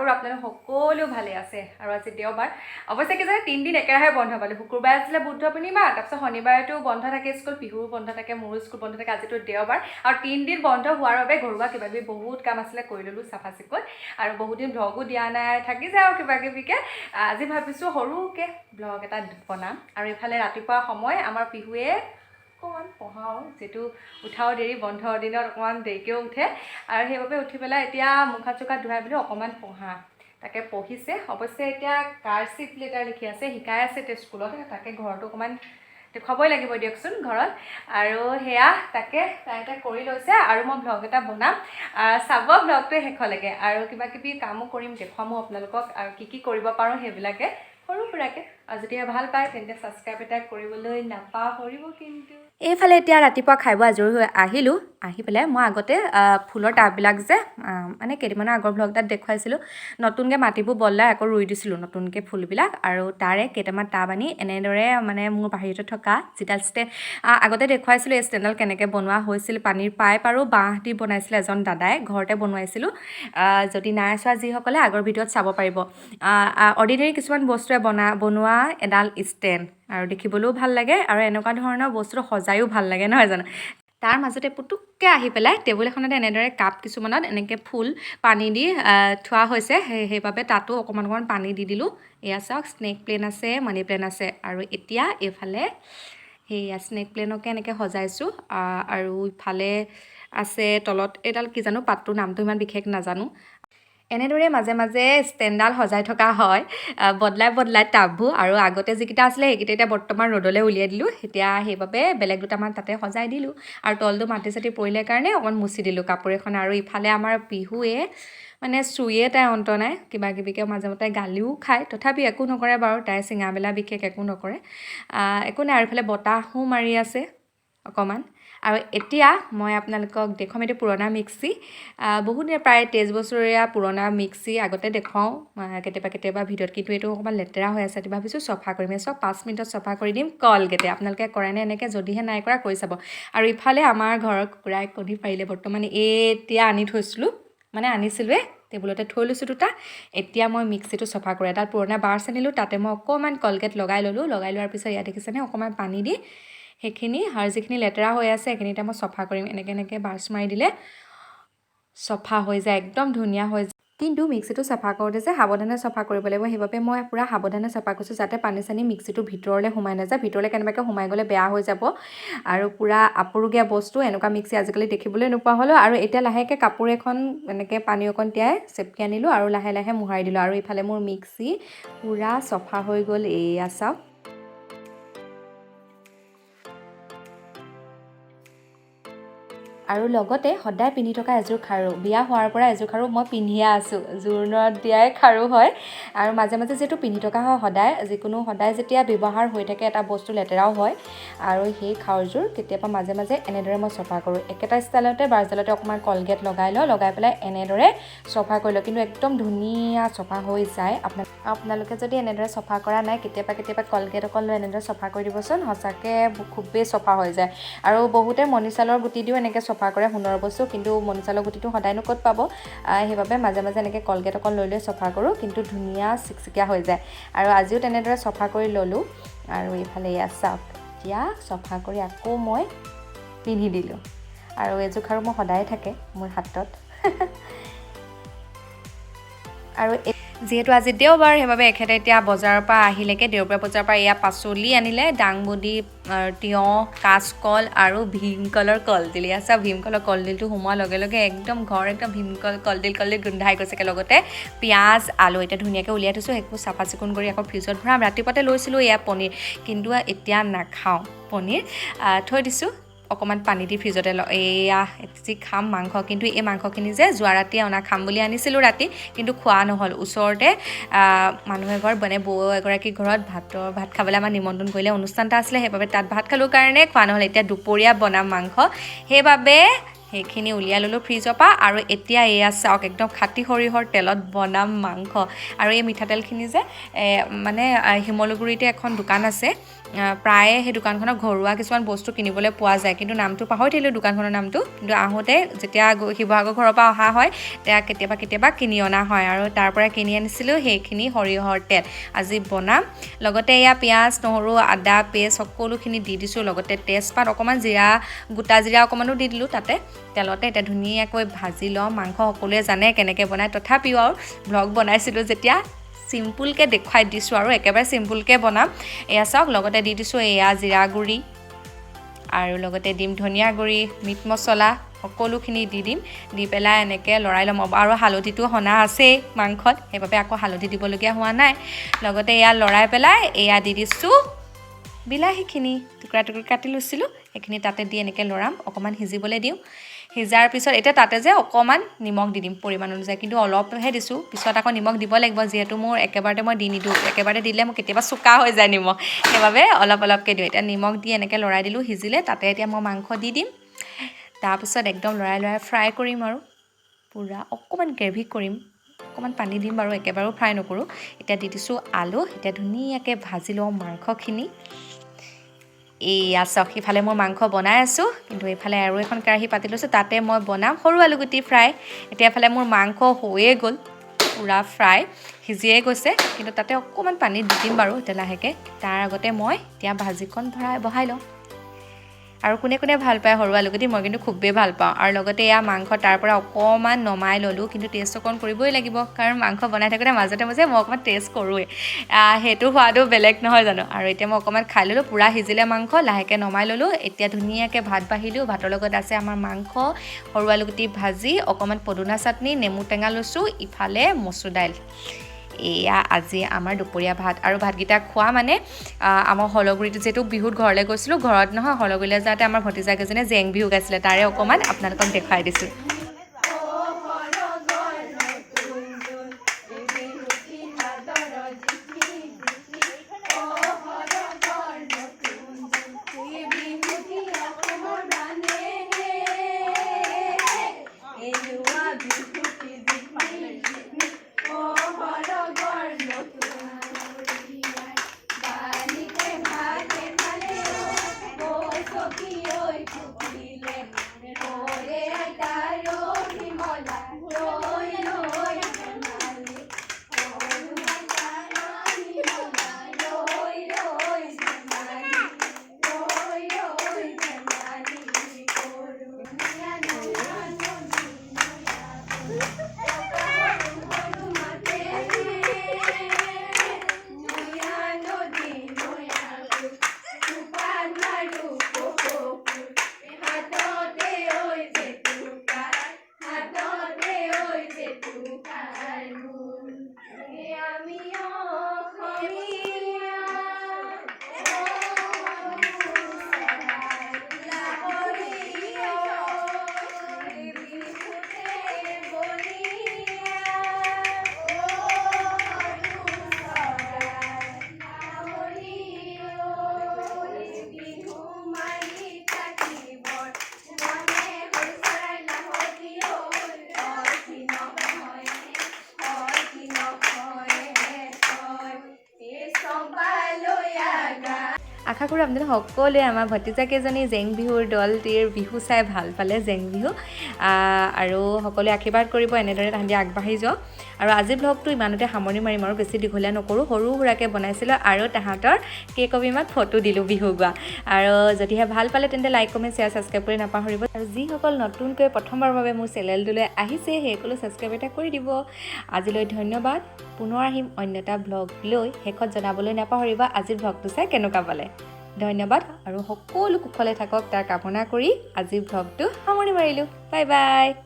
কৰোঁ আপোনালোক সকলো ভালে আছে। আৰু আজি দেওবাৰ। অৱশ্যে কি জানে, 3 দিন একেৰাহে বন্ধ পালোঁ। শুকুৰবাৰে আছিলে বুদ্ধ পূৰ্ণিমা, তাৰপিছত শনিবাৰেতো বন্ধ থাকে স্কুল, পিহুৰো বন্ধ থাকে, মোৰো স্কুল বন্ধ থাকে। আজিতো দেওবাৰ আৰু 3 দিন বন্ধ হোৱাৰ বাবে ঘৰুৱা কিবা কিবি বহুত কাম আছিলে, কৰি ল'লোঁ চাফা চিকুণ। আৰু বহুত দিন ভ্লগো দিয়া নাই, থাকি যায় আৰু কিবা কিবিকৈ। আজি ভাবিছোঁ সৰুকৈ ভ্লগ এটা বনাম। আৰু ইফালে ৰাতিপুৱা সময়, আমাৰ পিহুৱে অকণমান পঢ়াওঁ, যিহেতু উঠাও দেৰি, বন্ধ দিনত অকণমান দেৰিকৈও উঠে। আৰু সেইবাবে উঠি পেলাই এতিয়া মুখ হাত চুখ হাত ধুৱাই পেলাই অকণমান পঢ়া, তাকে পঢ়িছে। অৱশ্যে এতিয়া কাৰ্চিভ লেটাৰ লিখি আছে, শিকাই আছে এতিয়া স্কুলত। তাকে ঘৰতো অকণমান দেখুৱাবই লাগিব দিয়কচোন ঘৰত। আৰু সেয়া তাকে তাই এটা কৰি লৈছে আৰু মই ভ্লগ এটা বনাম, চাব ভ্লগটোৱে শেষলৈকে। আৰু কিবা কিবি কামো কৰিম, দেখুৱামো আপোনালোকক আৰু কি কি কৰিব পাৰোঁ সেইবিলাকে সৰু সুৰাকৈ। আৰু যদিহে ভাল পায় তেন্তে ছাবস্ক্ৰাইব এটা কৰিবলৈ নাপাহৰিব কিন্তু। এইফালে এতিয়া ৰাতিপুৱা খাই বৈ আজৰি হৈ আহিলোঁ। আহি পেলাই মই আগতে ফুলৰ টাববিলাক যে মানে কেইদিনমানৰ আগৰ ভ্লগ এটাত দেখুৱাইছিলোঁ, নতুনকৈ মাটিবোৰ বদলাই আকৌ ৰুই দিছিলোঁ নতুনকৈ ফুলবিলাক। আৰু তাৰে কেইটামান টাব আনি এনেদৰে মানে মোৰ বাহিৰতে থকা যিডাল ষ্টেণ্ড আগতে দেখুৱাইছিলোঁ, এই ষ্টেণ্ডডাল কেনেকৈ বনোৱা হৈছিল, পানীৰ পাইপ আৰু বাঁহ দি বনাইছিলে এজন দাদাই, ঘৰতে বনোৱাইছিলোঁ। যদি নাই চোৱা যিসকলে, আগৰ ভিডিঅ'ত চাব পাৰিব। অৰ্ডিনেৰী কিছুমান বস্তুৱে বনোৱা এডাল ষ্টেণ্ড আৰু দেখিবলৈও ভাল লাগে আৰু এনেকুৱা ধৰণৰ বস্তু সজায়ো ভাল লাগে, নহয় জানো? তাৰ মাজতে পুতুককৈ আহি পেলাই টেবুল এখনতে এনেদৰে কাপ কিছুমানত এনেকৈ ফুল পানী দি থোৱা হৈছে। সেইবাবে তাতো অকণমান অকণমান পানী দি দিলোঁ। এয়া চাওক, স্নেক প্লেণ্ট আছে, মানি প্লেণ্ট আছে। আৰু এতিয়া এইফালে সেয়া স্নেক প্লেণ্টকে এনেকৈ সজাইছোঁ। আৰু ইফালে আছে তলত এইডাল কি জানো, পাতটোৰ নামটো ইমান বিশেষ নাজানো। এনেদৰে মাজে মাজে ষ্টেণ্ডডাল সজাই থকা হয় বদলাই বদলাই টাববোৰ। আৰু আগতে যিকেইটা আছিলে সেইকেইটা এতিয়া বৰ্তমান ৰ'দলৈ উলিয়াই দিলোঁ। এতিয়া সেইবাবে বেলেগ দুটামান তাতে সজাই দিলোঁ। আৰু তলটো মাটি চাটি পৰিলে কাৰণে অকণ মুচি দিলোঁ কাপোৰ এখন। আৰু ইফালে আমাৰ পিহুৱে মানে চুইয়ে তাই অন্ত নাই, কিবা কিবিকৈ মাজে মাজে গালিও খায়, তথাপি একো নকৰে বাৰু। তাই চিঙা মেলা বিশেষ একো নকৰে, একো নাই। আৰু ইফালে বতাহো মাৰি আছে অকণমান। আৰু এতিয়া মই আপোনালোকক দেখুৱাম এইটো পুৰণা মিক্সি, বহুত দিন, প্ৰায় 23 বছৰীয়া পুৰণা মিক্সি। আগতে দেখুৱাওঁ কেতিয়াবা কেতিয়াবা ভিডিঅ'ত, কিন্তু এইটো অকণমান লেতেৰা হৈ আছে। এতিয়া ভাবিছোঁ চফা কৰিম। এই চব 5 মিনিটত চফা কৰি দিম কলগেটে। আপোনালোকে কৰেনে এনেকৈ? যদিহে নাই কৰা, কৰি চাব। আৰু ইফালে আমাৰ ঘৰৰ কুকুৰাই কণী পাৰিলে বৰ্তমান। এতিয়া আনি থৈছিলোঁ, মানে আনিছিলোঁৱে, টেবুলতে থৈ লৈছোঁ দুটা। এতিয়া মই মিক্সিটো চফা কৰোঁ। এডাল পুৰণা ব্ৰাছ আনিলোঁ, তাতে মই অকণমান কলগেট লগাই ল'লোঁ। লগাই লোৱাৰ পিছত ইয়াত দেখিছেনে, অকণমান পানী দি সেইখিনি আৰু যিখিনি লেতেৰা হৈ আছে সেইখিনি এতিয়া মই চফা কৰিম। এনেকৈ এনেকৈ ব্ৰাছ মাৰি দিলে চফা হৈ যায়, একদম ধুনীয়া হৈ যায়। কিন্তু মিক্সিটো চফা কৰোঁতে যে সাৱধানে চফা কৰিব লাগিব। সেইবাবে মই পূৰা সাৱধানে চফা কৰিছোঁ, যাতে পানী চানী মিক্সিটোৰ ভিতৰলৈ সোমাই নাযায়। ভিতৰলৈ কেনেবাকৈ সোমাই গ'লে বেয়া হৈ যাব। আৰু পূৰা আপুৰুগীয়া বস্তু, এনেকুৱা মিক্সি আজিকালি দেখিবলৈ নোপোৱা হ'লোঁ। আৰু এতিয়া লাহেকৈ কাপোৰ এখন এনেকৈ পানী অকণ তিয়াই চেপি আনিলোঁ আৰু লাহে লাহে মোহাৰি দিলোঁ। আৰু ইফালে মোৰ মিক্সি পূৰা চফা হৈ গ'ল। এয়া চাওক। আৰু লগতে সদায় পিন্ধি থকা এযোৰ খাৰু, বিয়া হোৱাৰ পৰা এযোৰ খাৰু মই পিন্ধিয়ে আছোঁ, জোৰোণত দিয়াই খাৰু হয়। আৰু মাজে মাজে যিহেতু পিন্ধি থকা হয় সদায়, যিকোনো সদায় যেতিয়া ব্যৱহাৰ হৈ থাকে এটা বস্তু, লেতেৰাও হয়। আৰু সেই খাৰুযোৰ কেতিয়াবা মাজে মাজে এনেদৰে মই চফা কৰোঁ। একেটা ষ্টাইলতে ব্ৰাছডালতে অকণমান কলগেট লগাই লওঁ, লগাই পেলাই এনেদৰে চফা কৰি লওঁ, কিন্তু একদম ধুনীয়া চফা হৈ যায়। আপোনালোকে যদি এনেদৰে চফা কৰা নাই, কেতিয়াবা কেতিয়াবা কলগেট অকণ লৈ এনেদৰে চফা কৰি দিবচোন, সঁচাকৈ খুবেই চফা হৈ যায়। আৰু বহুতে মণিচাউলৰ গুটি দিও এনেকৈ চফা কৰে সোণৰ বস্তু, কিন্তু মণিচাউলৰ গুটিটো সদায়নো ক'ত পাব? সেইবাবে মাজে মাজে এনেকৈ কলগেট অকণ লৈ লৈ চফা কৰোঁ, কিন্তু ধুনীয়া চিকচিকীয়া হৈ যায়। আৰু আজিও তেনেদৰে চফা কৰি ল'লোঁ। আৰু এইফালে এয়া চাওক, এতিয়া চফা কৰি আকৌ মই পিন্ধি দিলোঁ। আৰু এইযোৰ খাৰু মোৰ সদায় থাকে মোৰ হাতত। আৰু যিহেতু আজি দেওবাৰ, সেইবাবে এখেতে এতিয়া বজাৰৰ পৰা আহিলেগে। দেওবাৰ বজাৰৰ পৰা এয়া পাচলি আনিলে, দাংবডি, তিয়ঁহ, কাচকল আৰু ভীমকলৰ কলডিল। এয়া চাওক, ভীমকলৰ কলডিলটো সোমোৱাৰ লগে লগে একদম ঘৰ একদম ভীমকল কলডিল কলডিল গোন্ধাই গৈছেগৈ। লগতে পিঁয়াজ, আলু এতিয়া ধুনীয়াকৈ উলিয়াই থৈছোঁ, সেইবোৰ চাফা চিকুণ কৰি আকৌ ফ্ৰিজত ভৰাম। ৰাতিপুৱাতে লৈছিলোঁ এয়া পনীৰ, কিন্তু এতিয়া নাখাওঁ পনীৰ, থৈ দিছোঁ অকণমান পানী দি ফ্ৰিজতে। এয়া যি খাম মাংস, কিন্তু এই মাংসখিনি যে যোৱা ৰাতি অনা, খাম বুলি আনিছিলোঁ ৰাতি, কিন্তু খোৱা নহ'ল। ওচৰতে মানুহ এঘৰ, মানে বৌ এগৰাকীৰ ঘৰত ভাত খাবলৈ আমাক নিমন্ত্ৰণ কৰিলে, অনুষ্ঠান এটা আছিলে, সেইবাবে তাত ভাত খালোঁ কাৰণে খোৱা নহ'ল। এতিয়া দুপৰীয়া বনাম মাংস, সেইবাবে সেইখিনি উলিয়াই ল'লোঁ ফ্ৰিজৰ পৰা। আৰু এতিয়া এয়া চাওক, একদম খাটি সৰিয়হৰ তেলত বনাম মাংস। আৰু এই মিঠাতেলখিনি যে মানে শিমলুগুৰিতে এখন দোকান আছে। প্ৰায়ে সেই দোকানখনত ঘৰুৱা কিছুমান বস্তু কিনিবলৈ পোৱা যায়, কিন্তু নামটো পাহৰি থাকিলোঁ দোকানখনৰ নামটো। কিন্তু আহোঁতে যেতিয়া শিৱসাগৰ ঘৰৰ পৰা অহা হয় তেতিয়া কেতিয়াবা কেতিয়াবা কিনি অনা হয়, আৰু তাৰ পৰা কিনি আনিছিলোঁ সেইখিনি সৰিয়হৰ তেল। আজি বনাম। লগতে এয়া পিঁয়াজ, নহৰু, আদা পেষ্ট সকলোখিনি দি দিছোঁ, লগতে তেজপাত অকণমান, জিৰা, গোটা জিৰা অকণমানো দি দিলোঁ তাতে তেলতে। এতিয়া ধুনীয়াকৈ ভাজি লওঁ। মাংস সকলোৱে জানে কেনেকৈ বনায়, তথাপিও আৰু ভ্লগ বনাইছিলোঁ যেতিয়া চিম্পুলকৈ দেখুৱাই দিছোঁ আৰু একেবাৰে চিম্পুলকৈ বনাম। এয়া চাওক, লগতে দি দিছোঁ এয়া জিৰা গুড়ি, আৰু লগতে দিম ধনিয়া গুড়ি, মিট মছলা সকলোখিনি দি দিম। দি পেলাই এনেকৈ লৰাই ল'ম। আৰু হালধিটো সনা আছেই মাংসত, সেইবাবে আকৌ হালধি দিবলগীয়া হোৱা নাই। লগতে এয়া লৰাই পেলাই এয়া দি দিছোঁ বিলাহীখিনি, টুকুৰা টুকুৰা কাটি লৈছিলোঁ, সেইখিনি তাতে দি এনেকৈ লৰাম, অকণমান সিজিবলৈ দিওঁ। সিজাৰ পিছত এতিয়া তাতে যে অকণমান নিমখ দি দিম পৰিমাণ অনুযায়ী, কিন্তু অলপহে দিছোঁ, পিছত আকৌ নিমখ দিব লাগিব, যিহেতু মোৰ একেবাৰতে মই দি নিদিওঁ, একেবাৰতে দিলে মোৰ কেতিয়াবা চোকা হৈ যায় নিমখ, সেইবাবে অলপ অলপকৈ দিওঁ। এতিয়া নিমখ দি এনেকৈ লৰাই দিলোঁ, সিজিলে তাতে এতিয়া মই মাংস দি দিম। তাৰপিছত একদম লৰাই লৰাই ফ্ৰাই কৰিম আৰু পূৰা অকণমান গ্ৰেভি কৰিম, অকণমান পানী দিম বাৰু, একেবাৰেও ফ্ৰাই নকৰোঁ। এতিয়া দি দিছোঁ আলু। এতিয়া ধুনীয়াকৈ ভাজি লওঁ মাংসখিনি। এইয়া চাওক, সিফালে মই মাংস বনাই আছোঁ, কিন্তু এইফালে আৰু এখন কেৰাহী পাতি লৈছোঁ, তাতে মই বনাম সৰু আলুগুটি ফ্ৰাই। এতিয়া এফালে মোৰ মাংস হৈয়ে গ'ল, পূৰা ফ্ৰাই সিজিয়ে গৈছে, কিন্তু তাতে অকণমান পানী দি দিম বাৰু এতিয়া লাহেকৈ। তাৰ আগতে মই এতিয়া ভাজিখন ভৰাই বহাই লওঁ। আৰু কোনে কোনে ভাল পায় সৰু আলুগুটি? মই কিন্তু খুবেই ভাল পাওঁ। আৰু লগতে এয়া মাংস তাৰ পৰা অকণমান নমাই ল'লোঁ, কিন্তু টেষ্ট অকণ কৰিবই লাগিব, কাৰণ মাংস বনাই থাকোঁতে মাজতে মাজে মই অকণমান টেষ্ট কৰোঁৱেই, সেইটো সোৱাদো বেলেগ নহয় জানো। আৰু এতিয়া মই অকণমান খাই ল'লোঁ, পূৰা সিজিলে মাংস, লাহেকৈ নমাই ল'লোঁ। এতিয়া ধুনীয়াকৈ ভাত বাঢ়িলোঁ, ভাতৰ লগত আছে আমাৰ মাংস, সৰু আলুগুটি ভাজি, অকণমান পদুনা চাটনি, নেমু টেঙা লৈছোঁ, ইফালে মচুৰ দাইল। এয়া আজি আমাৰ দুপৰীয়া ভাত। আৰু ভাতকেইটা খোৱা মানে আমাৰ শলগুৰিত যিহেতু বিহুত ঘৰলৈ গৈছিলোঁ, ঘৰত নহয় শলগুৰিলৈ যাওঁতে আমাৰ ভতিজাকেইজনীয়ে জেং বিহু গাইছিলে, তাৰে অকণমান আপোনালোকক দেখুৱাই দিছোঁ। আশা কৰোঁ আপোনালোক সকলোৱে আমাৰ ভতিজাকেইজনী জেং বিহুৰ দলটিৰ বিহু চাই ভাল পালে, জেং বিহু, আৰু সকলোৱে আশীৰ্বাদ কৰিব এনেদৰে তাহাঁতি আগবাঢ়ি যাওক। আৰু আজিৰ ব্লগটো ইমানতে সামৰণি মাৰিম, আৰু বেছি দীঘলীয়া নকৰোঁ, সৰু সুৰাকৈ বনাইছিলোঁ আৰু তাহাঁতৰ কেইকপিমান ফটো দিলোঁ বিহু গোৱা। আৰু যদিহে ভাল পালে তেন্তে লাইক, কমেণ্ট, শ্বেয়াৰ, ছাবস্ক্ৰাইব কৰি নাপাহৰিব। আৰু যিসকল নতুনকৈ প্ৰথমবাৰৰ বাবে মোৰ চেনেলটোলৈ আহিছে সেইসকলো ছাবস্ক্ৰাইব এটা কৰি দিব। আজিলৈ ধন্যবাদ, পুনৰ আহিম অন্য এটা ব্লগ লৈ। শেষত জনাবলৈ নাপাহৰিব আজিৰ ব্লগটো চাই কেনেকুৱা পালে। ধন্যবাদ আৰু সকলো কুশলে থাকক তাৰ কামনা কৰি আজিৰ ব্লগটো সামৰণি মাৰিলোঁ। Bye bye.